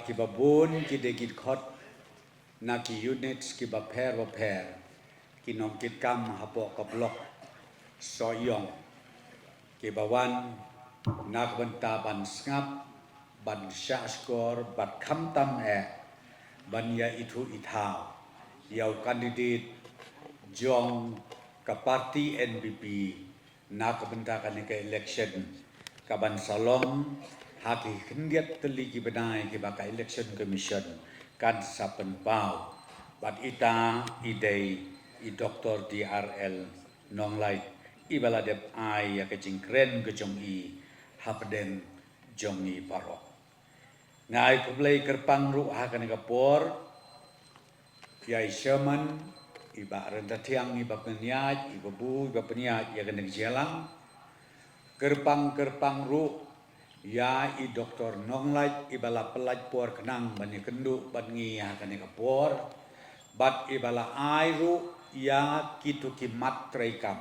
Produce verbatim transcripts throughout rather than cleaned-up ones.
Kiba bun ki dei ki dkhot na ki units kiba pher bapher, ki nongkitkam hapoh ka block Sohiong, kiba wan na ka bynta ban sngap, ban shahshkor bad khamtam eh ban ïa ithuh ithaw ïa u candidate jong ka party N P P na ka bynta kane ka election kaban sa long ha ki khyndiat tylli ki bnai kiba ka Election Commission kan sa pynpaw. Bad ita i dei i Doctor D R L Nonglait, iba la dep ai ïa ka jingkren ka jong i hapdeng jong ngi baroh. Nga ai khublei kyrpang ruh ha kane ka por ïa i Chairman, i Bah Ryntathiang, i Bah Pynïaid, i Bah Bu, i Bah Pynïaid ïa kane ka jingïalang. Kyrpang kyrpang ruh ïa i Doctor Nonglait, iba la pynlait por khnang ban ïakynduh bad ngi ha kane ka por. Bad iba la ai ruh ïa kito ki mat treikam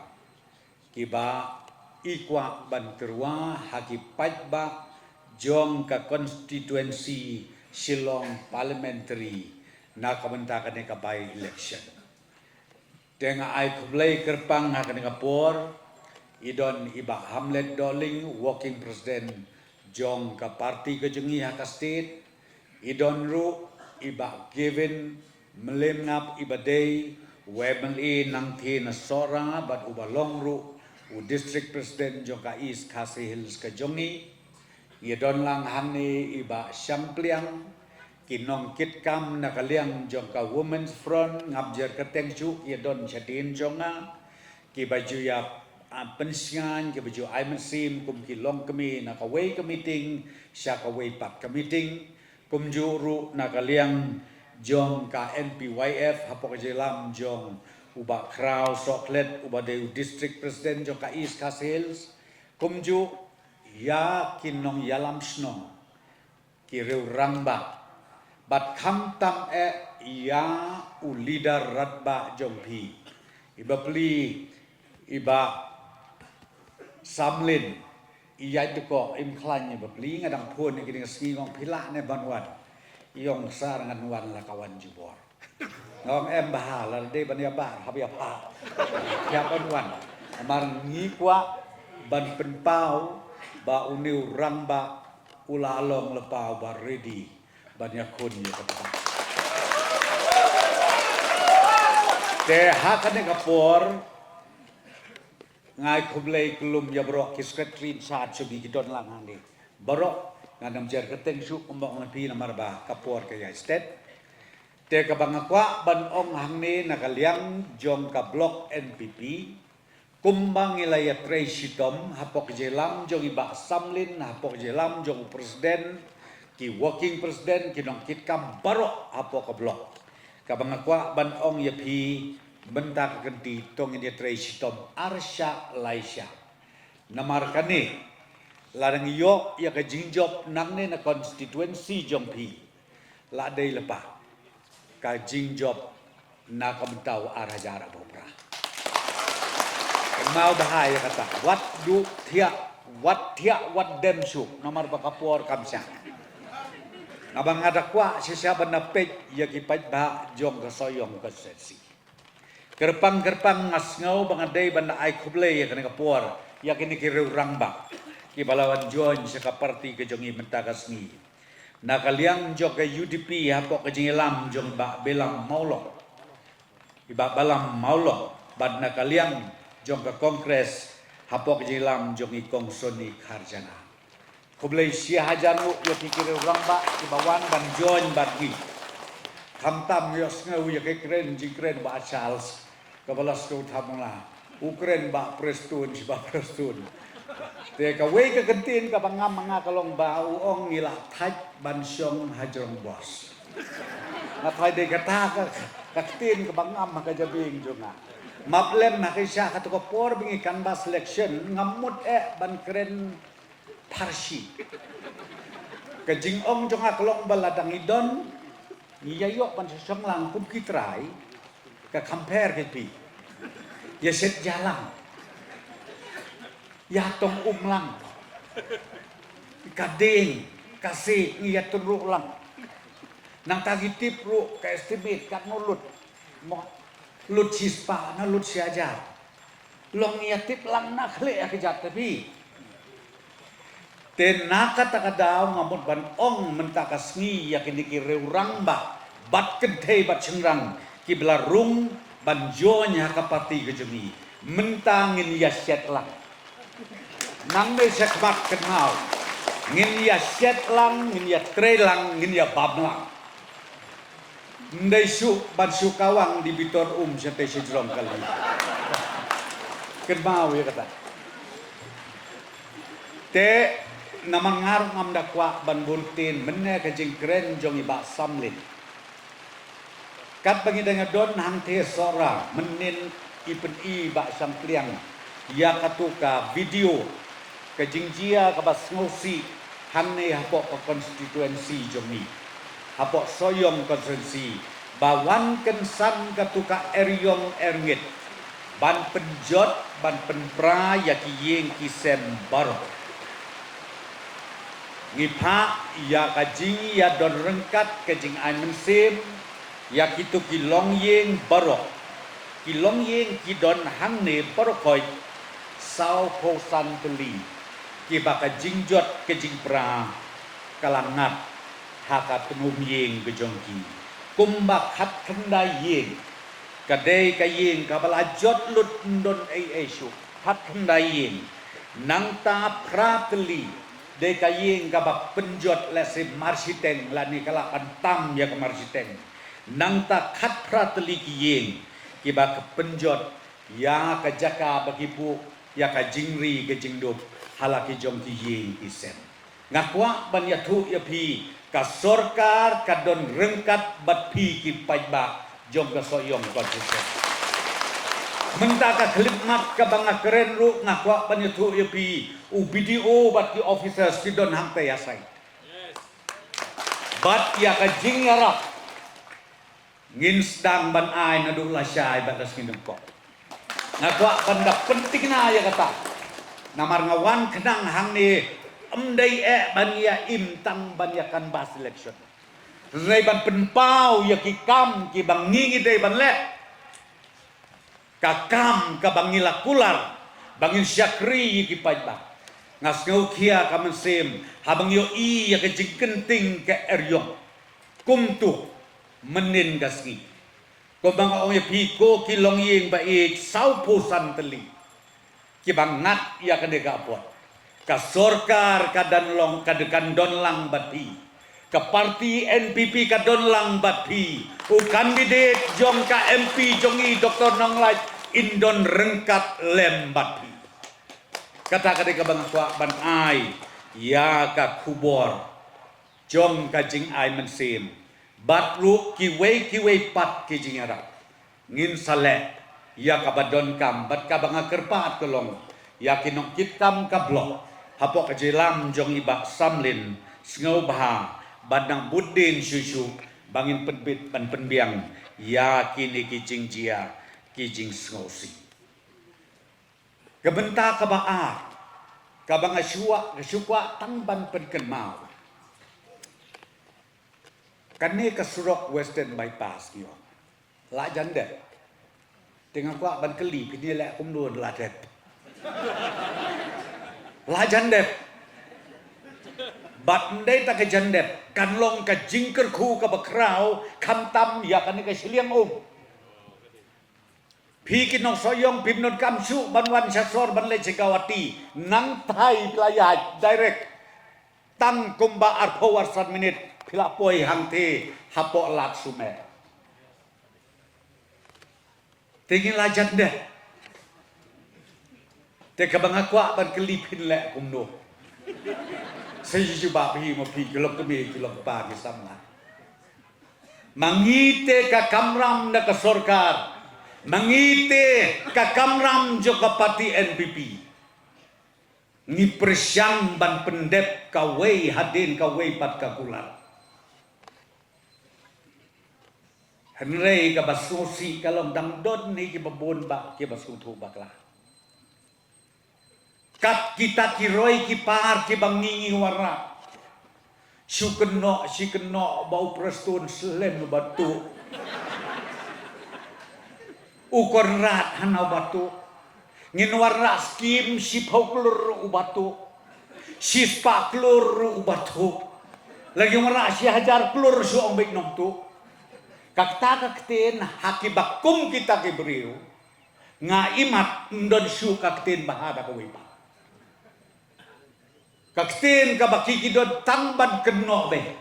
kiba i kwah ban tyrwa ha ki paidbah jong ka constituency Shillong Parliamentary na ka bynta kane ka by-election. Te nga ai khublei kyrpang ha kane ka por, i don i Bah Hamlet Dohling, Working President jong ka party ka jong ngi ha ka state, i don ruh i Bah Gavin Mlem Ngap, iba dei u M L A nangtei na Sohra bad uba long ruh u District President jong ka East Khasi Hills ka jong ngi. Ngi don lang hangne i Bah Shangpliang, ki nongkitkam na ka liang jong ka Women's Front, ngam jer kyrteng shuh, ki don shadien jong nga, kiba ju ïa, ah, pynshngaiñ, kiba ju ai mynsiem kum ki longkmie na kawei ka meeting sha kawei pat ka meeting. Kumjuh ruh na ka liang jong ka N P Y F hapoh ka jingïalam jong u Bah Khraw Sohkhlet, uba dei u District President jong ka East Khasi Hills. Kumjuh ïa ki nongïalam shnong, ki riew rangbah, bad khamtam eh ïa u leader rangbah jong phi, i Bah Pli, i Bah Samlin, i Yaid Dkoh, im khlaiñ i Bah Pli, nga dang phone ïa ki dang sngi, nga ong phi lah ne ban wan. I ong sar ngan wan, la ka wan jubor. Nga ong em bha, lada dei ban ïa bar, hap ïa bar. Ïa ban wan. Namar ngi kwah ban pynpaw ba une u rangbah u la long lypa uba ready ban ïakhun ïa kata. Te ha kane ka por, nga ai khublei kylum ïa baroh ki secretary in charge jong ngi ki don lang hangne. Baroh, ngan ym jer kyrteng shuh kumba ong phi namar ba ka por ka ïai stet. Te kaba nga kwah ban ong hangne na ka liang jong ka block N P P, kumba ngi la ïatrei shitom hapoh ka jingïalam jong i Bah Samlin, hapoh ka jingïalam jong u president, ki working president, ki nongkitkam baroh hapoh ka block. Kaba nga kwah ban ong ïa phi, mynta ka kynti to ngin ïatrei shitom ar shah lai shah. Namar kane, lada ngi ïoh ïa ka jingjop nangne na constituency jong phi, la dei lypa ka jingjop na ka bynta u ar hajar arphew phra. Kynmaw bha ïa kata, wat duh thiah, wat thiah, wat dem shuh, namar ba ka por kam shah. Naba nga da kwah shisha ban da peit ïa ki paidbah jong ka Sohiong constituency. Kyrpang kyrpang nga sngew ba nga dei ban da ai khublei ïa kane ka por ïa kine ki riew rangbah kiba la wan join sha ka party ka jong ngi mynta ka sngi. Na ka liang jong ka U D P hapoh ka jingïalam jong i Bah Balam Mawlong, i Bah Balam Mawlong, bad na ka liang jong ka Congress hapoh ka jingïalam jong i Kong Sony Kharjana. Khublei shihajar nguh ïa phi ki riew rangbah kiba wan ban join bad ngi. Khamtam ïohsngew ïa ka kren jingkren Bah Charles, kaba la sdang thamla. U kren Bah Prestone, shi Bah Prestone. Te kawei ka kyntien kaba ngam ma nga ka long ba u ong ngi la thait ban shong hajrong bos. Nga thait dei kata ka, ka ktien kaba ngam ha ka jabieng jong nga. Map lem ha ka sha kato ka por ba ngi canvass election, ngam mut eh ban kren pharshi. Ka jingong jong nga ka long ba lada ngi don, ngi ïa ïoh ban sha shong lang kum ki trai, ka compare ka phi. Ïa shet ja lang. Ïa tong um lang. Ka ding, ka si, ngi ïa tun ruh lang. Nangta ki tip ruh ka estimate katno lut. Mo, lut shispah na lut shihajar. Long ïa tip lang na khleh ïa ka jait te phi. Te na kata ka daw nga mut ban ong mynta ka sngi ïa kine ki riewrangbah bad kynthei bad shynrang kiba la rung ban join ha ka party ka jong ngi. Mynta ngin ïa shet lang. Nang dei sha khmat kynmaw. Ngin ïa shet lang, ngin ïa trei lang, ngin ïa bam lang. Ndei shu ban shu kawang di bitor um shatei sha jrong kali. Kynmaw ïa kata. Te namar nga ruh ngam da kwah ban bun ktien mynne ka jingkren jong i Bah Samlin. Katba ngi dang ïa don hangtei Sohra mynnin i pyni Bah Shangpliang ïa katu ka video ka jingjia kaba sngewsih hangne hapoh ka constituency jong ngi, hapoh Sohiong constituency, ba wan kynsan katu ka eriong erngit ban pynjot ban pynpra ïa ki ïing ki sem baroh. Ngi phah ïa ka jingïadon ryngkat ka jingai mynsiem ïa kitu ki longïing baroh. Ki longïing ki don hangne baroh khoit sawphew san tylli kiba ka jingjot ka jingpra ka la ngat ha ka tnum ïing ka jong ki. Kumba khatkhyndai ïing ka dei ka ïing kaba la jot lut, ym don ei ei shuh, khatkhyndai ïing. Nangta phra tylli dei ka ïing kaba pynjot lehse marshiteng lane ka la pyntam ïa ka marshiteng. Nangta khatphra tylli ki ïing kiba ka pynjot ïa ka jaka ba ki buh ïa ka jingri ka jingdup ha la ki jong ki ïing ki sem. Nga kwah ban ïathuh ïa phi, ka sorkar ka don ryngkat bad phi ki paidbah jong ka Sohiong constituency. Mynta ka khyllipmat kaba nga kren ruh nga kwah ban ïathuh ïa phi, u B D O bad ki officers ki don hangtei ha site. Bad ïa ka jingïarap ngin sdang ban ai naduh lashai bad la sngi nyngkong. Nga kwah ban da pyntikna ïa kata. Namar nga wan khnang hangne ym dei eh ban ïa im tang ban ïa canvass election. Hynrei ban pynpaw ïa ki kam kiba ngi ngi dei ban leh. Ka kam kaba ngi la kular ba ngin shakri ïa ki paidbah. Nga sngewkhia ka mynsiem haba ngi ïohi ïa ka jingkynting ka eriong. Kumtu mynnin ka sngi, kumba nga ong ïa phi, ko ki longïing ba ïeit, sawphew san tylli kiba ngat ïa kane ka apot. Ka sorkar ka don long, ka, kan don lang bad phi. Ka parti N P P ka don lang bad phi. U candidate jong ka M P jong i, Doktor Nonglait, in don ryngkat lem bad phi. Kata ka dei kaba nga kwah ban ai ïa ka khubor jong ka jingai mynsiem bad ruh kiwei kiwei pat ki jingïarap. Ngin sa leh ïa kaba donkam bad kaba nga kyrpad ka long ïa ki nongkitkam ka block hapoh ka jingïalam jong i Bah Samlin, sngewbha ban nang bud dien shuh shuh ba ngin pynbit ban pynbiang ïa kine ki jingjia ki jingsngewsih. Ka bynta kaba ar kaba nga shu kwah, ka shu kwah tang ban pynkynmaw. Kane ka surok Western Bypass ngi ong la jan dep. Te nga kwah ban kylli phi, ne leh kumno la dep? La jan dep. Bad ym dei tang ka jan dep, kan long ka jingkyrkhu kaba khraw khamtam ïa kane ka shiliang um. Phi ki nong Sohiong phim donkam shuh ban wan sha sor ban leit sha Guwahati. Nangtai phi la ïaid direct. Tang kumba arphew arsan minit phi la poi hangtei hapoh Ladsumer. Te ngi la jan dep. Te kaba nga kwah ban kylli, phin leh kumno? Sa ïa jubab hi ma phi ki lok kmie ki lok kpa ki samla. Ma ngi te ka kamram na ka sorkar, ma ngi te ka kamram jong ka parti N P P. Ngi pyrshang ban pyndep kawei hadien kawei pat ka kular. Hynrei kaba sngewsih ka long dang don hi kiba bun ba kiba sngewthuh bakla. Kat kita ki roi ki par kiba ngi ngi wanrah, Shu kynnoh, shi kynnoh ba u Prestone slem u ba tuh. U Conrad hana u ba tuh. Ngin wanrah skim shiphew klur u ba tuh. Shispah klur u ba tuh. Lada ngin wanrah shi hajar klur shu ong beit nongtuh. Kata ka ktien ha kiba kum kita ki briew. Nga imat ym don shuh ka ktien ba ha da kawei pat. Ka ktien kaba ki ki don tang ban kynnoh beit.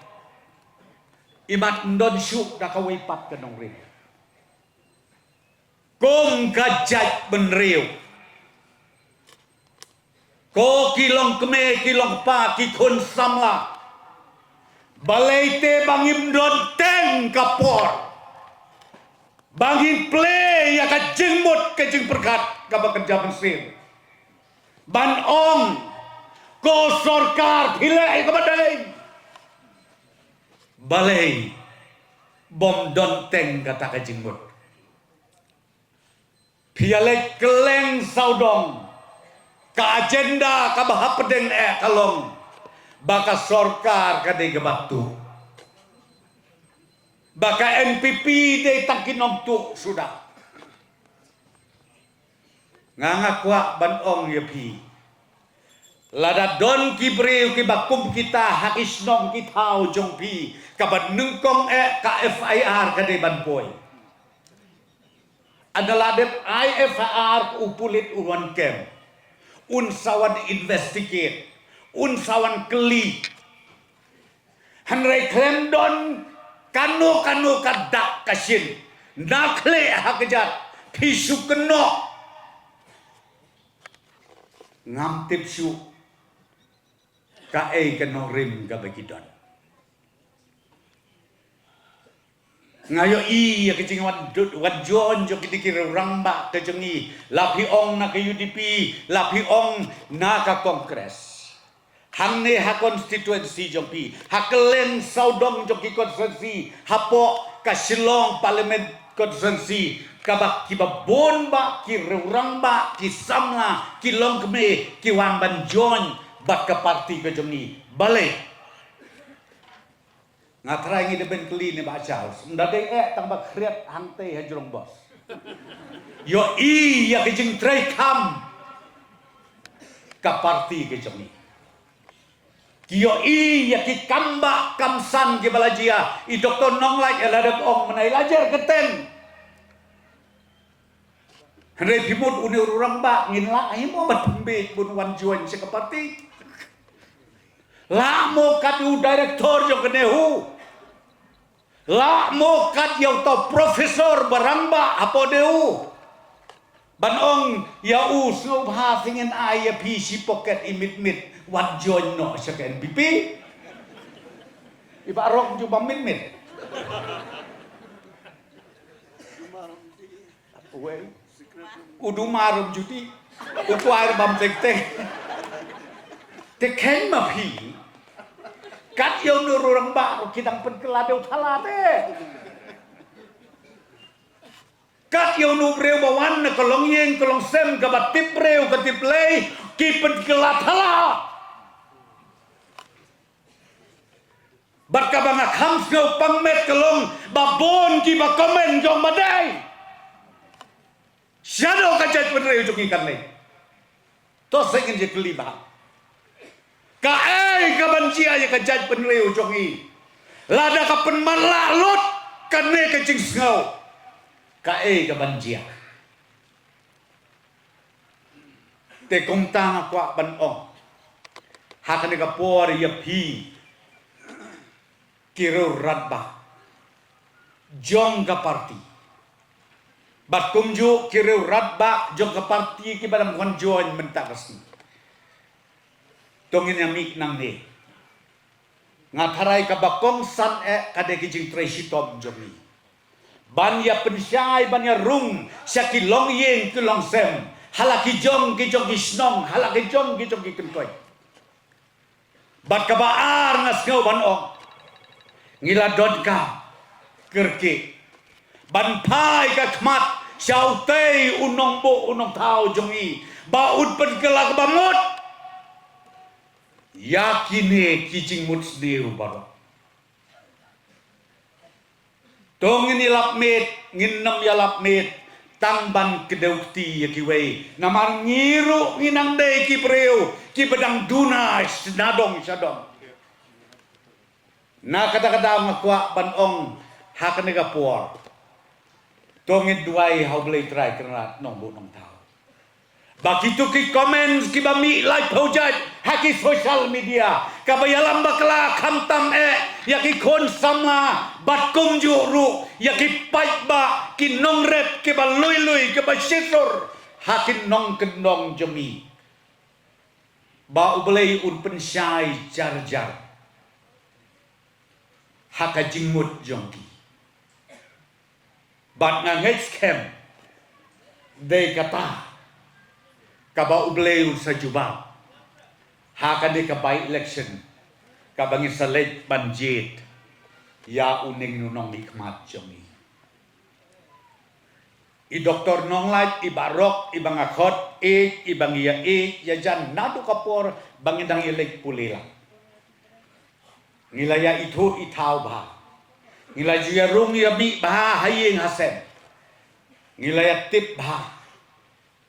Imat ym don shuh da kawei pat ka nongrim. Kum ka jaitbynriew. Ko ki longkmie ki longkpa ki khun samla. Balei te ba ngim don teng ka por. Ba ngin plie ïa ka jingmut ka jingpyrkhat kaba kynja mynsiem. Ban ong ko sorkar phi leh ïa kaba dei. Balei bym don teng kata ka jingmut. Phi ïa leit kylleng sawdong. Ka agenda kaba hapdeng eh ka long ba ka sorkar ka dei kaba tuh. Ba ka N P P dei tang ki nongtuh suda. Nga nga kwah ban ong ïa phi. Lada don ki briew kiba kum kita ha ki shnong ki thaw jong phi kaba nyngkong eh ka F I R ka dei ban poi. Ynda la dep ai F I R u pulit u wan kem. Un sa wan investigate. Un sa wan kylli. Hynrei khlem don kano kano ka dak ka shin. Na khleh ha kjat phi shu kynnoh. Ngam tip shuh kaei ka nongrim kaba ki don. Nga ïohi ïa ka jingwan dud wan jon jong kine ki rangbah ka jong ngi. La phi ong na ka U D P, la phi ong na ka Congress. Hangne ha constituency jong phi, ha kylleng sawdong jong ki constituency, hapoh ka Shillong Parliament constituency, kaba kiba bun bah ki rangbah, ki samla, ki longkmie ki wan ban join bad ka party ka jong ngi. Balei? Nga trai ngi da ban kylli ne Bah Charles. Ynda dei eh tang ba khriat hangtei ha jrong bos. Ïohi ïa ka jingtrei kam ka party ka jong ngi. Ki ïohi ïa ki kam bah kam san kiba la jia. I Doktor Nonglait ïa la dep ong mynne la jer kyrteng. Hynrei phi mut une u rangbah ngin lah hi mo ban pynbeit bun wan join sha ka party. Lah mo kat u director jong ka NEHU. Lah mo kat ïa uta u professor ba rangbah hapoh NEHU. Ban ong ïa u sngewbha te ngin ai ïa phi shi pocket i mit mit wan join noh sha ka N P P. I Bah Rong ju ba mit mit. Uwei. U duma ruh juti. U kwai ruh bam tek tek. Te kheiñ ma phi. Kat ïa u rangbah ruh ki dang pynkylla dei u thala te. Kat ïa u briew ba wan na ka longïing ka longsem kaba tip briew ka tip lei ki pynkylla thala. Bad kaba nga kham sngew pang met ka long ba bun kiba comment jong ba dei. Shadow ka jaitbynriew jong ngi kan lei. To sa ngin ïa kylli ba kaei kaban jia ïa ka jaitbynriew jong ngi. Lada ka pynmatlah lut kane ka jingsngew. Kaei kaban jia. Te kumta nga kwah ban ong ha kane ka por ïa phi ki rangbah jong ka party. Bad kumjuh ki rangbah jong ka party kiba dang wan join mynta ka sngi. To ngin ïa mih nangne. Nga tharai kaba kongsan eh ka dei ki jingtrei shitom jong ngi. Ban ïa pynshai ban ïa rung sha ki longïing ki longsem. Ha la ki jong ki jong ki shnong, ha la ki jong ki jong ki kynthoi. Bad kaba ar nga sngew ban ong. Ngi la don ka kyrkieh ban phai ka khmat sha utei u nongbuh u nongthaw jong ngi ba un pynkylla kaba mut. ïa kine ki jingmut sniew baroh. To ngin ïalap miet, ngin nym ïalap miet tang ban kdew kti ïa kiwei. Namar ngi ruh ngi nang dei ki briew kiba dang duna sha dong sha dong. Na kata ka daw nga kwah ban ong ha kane ka por, to ngin duwai ha U Blei Trai Kynrad Nongbuh Nongthaw ba kito ki comments kiba mih laiphew jait ha ki social media, kaba ïalam bakla khamtam eh ïa ki khun samla bad kumjuh ruh ïa ki paidbah, ki nongrep kiba lui lui, kiba shisur ha ki nongkyndong jong ngi, ba U Blei un pynshai jar jar ha ka jingmut jong ki. Bad nga ngeit skhem dei kata kaba U Blei un sa jubab ha kane ka by election kaba ngin sa leit ban jied ïa u nongmihkhmat jong ngi. I Doktor Nonglait, i Baroh, iba nga khot ïeit, iba ngi ïa ïeit ïa jan naduh ka por ba ngi dang ïa leit pule lang. Ngi la ïa ithuh ithaw bha. Ngi la ju ïa rung ïa mih bha ha ïing ha sem. Ngi la ïa tip bha.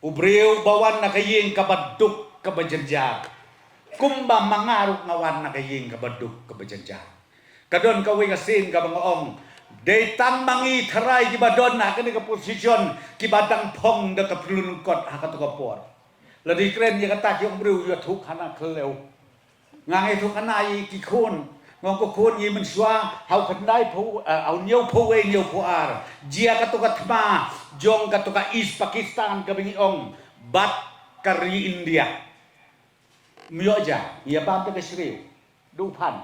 U briew ba wan na ka ïing kaba duk kaba jynjar, kumba ma nga ruh nga wan na ka ïing kaba duk kaba jynjar. Ka don kawei ka sien kaba nga ong, dei tang ma ngi tharai kiba don ha kane ka position kiba dang phong da ka pyrlun kot ha kato ka por. Lada kren ïa kata ki ong briew ïathuh khana khlem. Nga ngi thuh khana ïa ki khun. Nga ong ko khun, ngi mynshuwa ha u khyndaiphew, eh, ha u hynñiewphew wei, hynñiewphew ar, jia kato ka thma jong kato ka East Pakistan kaba ngi ong bad ka ri India. Ym ïoh ja, ngi ïa bam da ka shriew, da u phan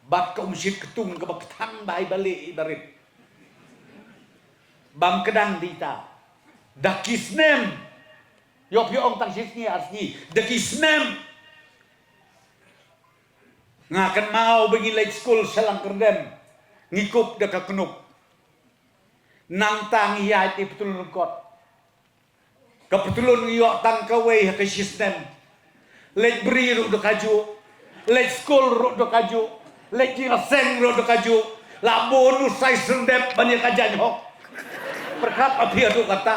bad ka umshit ktung kaba kthang bha iba lieh iba rit. Bam kdang dita da ki snem. Ïoh phi ong tang shi sngi ar sngi, da ki snem. Nga kynmaw ba ngi leit skul sha Langkyrdem, ngi kup da ka knup. Nangta ngi ïaid ïa i pytlun lyngkot. Ka pytlun ngi ïoh tang kawei ha ka shi snem. Leit bri ruh da kajuh. Leit skul ruh da kajuh. Leit jingïaseng ruh da kajuh. La bun u Sai Syrendep ban ïa ka jaiñ hok. Pyrkhat ïa phi haduh katta.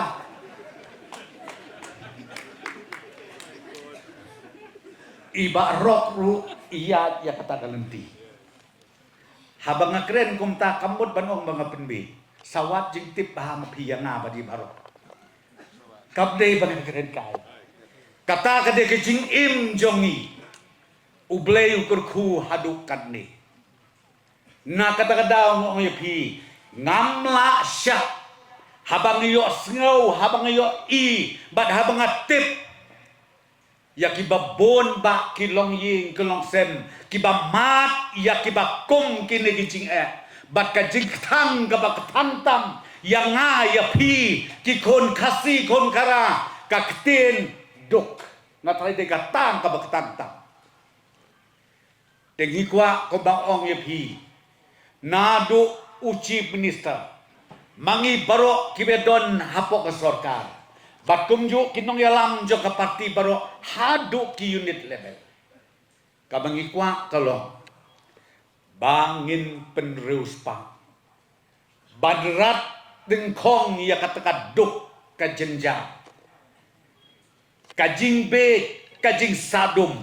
I Baroh ruh i ïaid ïa kata ka lynti. Haba nga kren kumta kam mut ban ong ba nga pynbeit. Sa wad jingtip bha ma phi ïa nga bad i Baroh. Kam dei ba nga kren kai. Kata ka dei ka jingim jong ngi. U Blei u kyrkhu haduh katne. Na kata ka daw nga ong ïa phi, ngam lah shah haba nga ïohsngew, haba nga ïohi bad haba nga tip ïa kiba bun bah ki longïing ki longsem kiba mad ïa kiba kum kine ki jingeh bad ka jingkthang kaba kthang tam ïa nga ïa phi ki khun Khasi khun Khara, ka ktien duk. Nga tharai dei ka tang kaba kthang tam. Te ngi kwah kumba ong ïa phi, naduh u Chief Minister, ma ngi baroh kiba don hapoh ka sorkar, bad kumjuh ki nongïalam jong ka party baroh haduh ki unit level. Kaba ngi kwah ka long ba ngin pynriewspah ban rat dyngkhong ïa kata ka duk, ka jynjar, ka jingbieit, ka jingsahdum.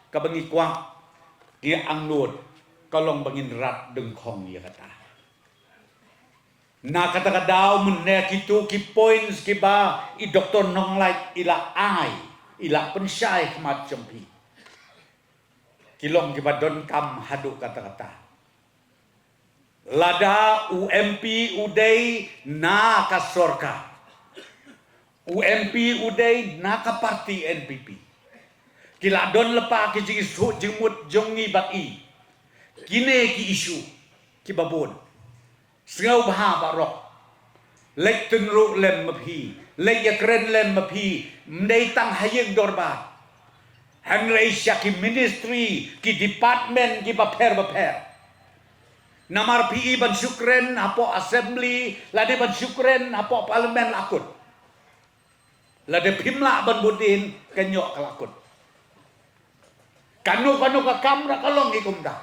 Kaba ngi kwah, ngi angnud, ka long ba ngin rat dyngkhong ïa kata. Na kata ka daw mynne kito ki points kiba i Doktor Nonglait i la ai, i la pynshai khmat jong phi, ki long kiba donkam haduh katta katta. Lada u M P u dei na ka sorkar, u M P u dei na ka party N P P, ki la don lypa ki jingsuh jingmut jong ngi bad i. Kine ki issue kiba bun. Sngewbha baroh, leit tynruh lem ma phi, leit ïakren lem ma phi, ym dei tang ha ïing dorbar, hynrei sha ki ministry, ki department kiba pher bapher. Namar phi i ban shu kren hapoh assembly lane ban shu kren hapoh parliament la kut. Lada phim lah ban bud dien, kan ïoh ka la kut. Kano kano ka kam ruh ka long hi kumta.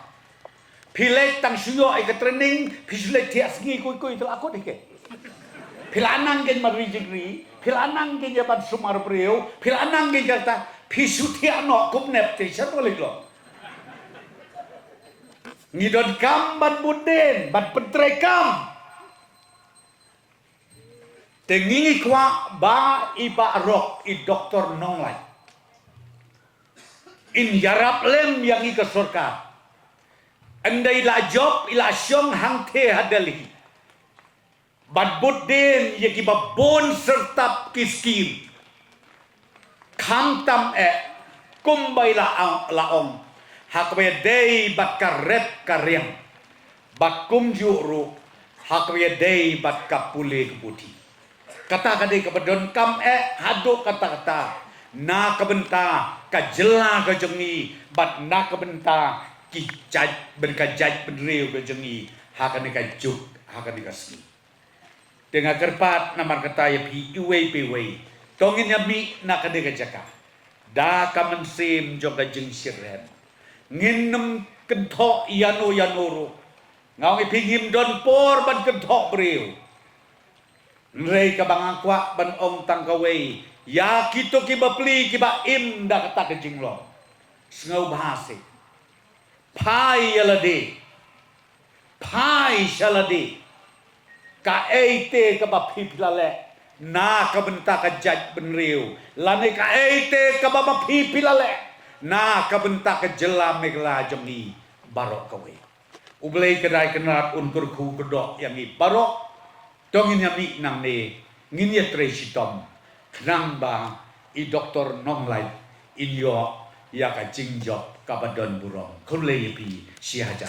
Phi leit tang shu ïoh ïa ka training, phi shu leit thiah sngi kuikui te la kut hi ke. Phi la nang kein ma ri jingri, phi la nang kein ïa ban sumar briew, phi la nang kein kata, phi shu thiah noh kum nep te sha to leit long. Ngi donkam ban bud dien, ban pyntreikam. Te ngi ngi kwah ba i Bah Rock, i Doktor Nonglait, in ïarap lem ïa ngi ka sorkar. Ynda i la jop, i la shong hangtei ha Delhi, ban bud dien ïa kiba bun syrtap ki skim. Khamtam eh, kumba i la ong, la ong, ha kaba ïadei bad ka rep ka riang, bad kumjuh ruh ha kaba ïadei bad ka pule ka puthi. Kata ka dei kaba donkam eh haduh katta katta na ka bynta ka jylla ka jong ngi bad na ka bynta ki jait byn ka jaitbynriew ka jong ngi ha kane ka juk, ha kane ka sngi. Te nga kyrpad namar kata ïa phi iwei pa iwei, to ngin ïa mih na kane ka jaka da ka mynsiem jong ka jingshitrhem. Ngin ym kynthoh ïano ïano ruh. Nga ong ïa phi, ngim don por ban kynthoh briew. Hynrei kaba nga kwah ban ong tang kawei ïa kito kiba pli, kiba im da kata ka jinglong, sngewbha seh, phai ïa lade, phai sha lade. Kaei te kaba phi phi la leh na ka bynta ka jaitbynriew, lane kaei te kaba ma phi phi la leh na ka bynta ka jylla Meghalaya jong ngi baroh kawei. U Blei Kynrad Kynrad un kyrkhu kyrdoh ïa ngi baroh. To ngin ïa mih nangne, ngin ïa trei shitom khnang ba i Doktor Nonglait in ïoh ïa ka jingjop kaba don burom. Khublei ïa phi shihajar.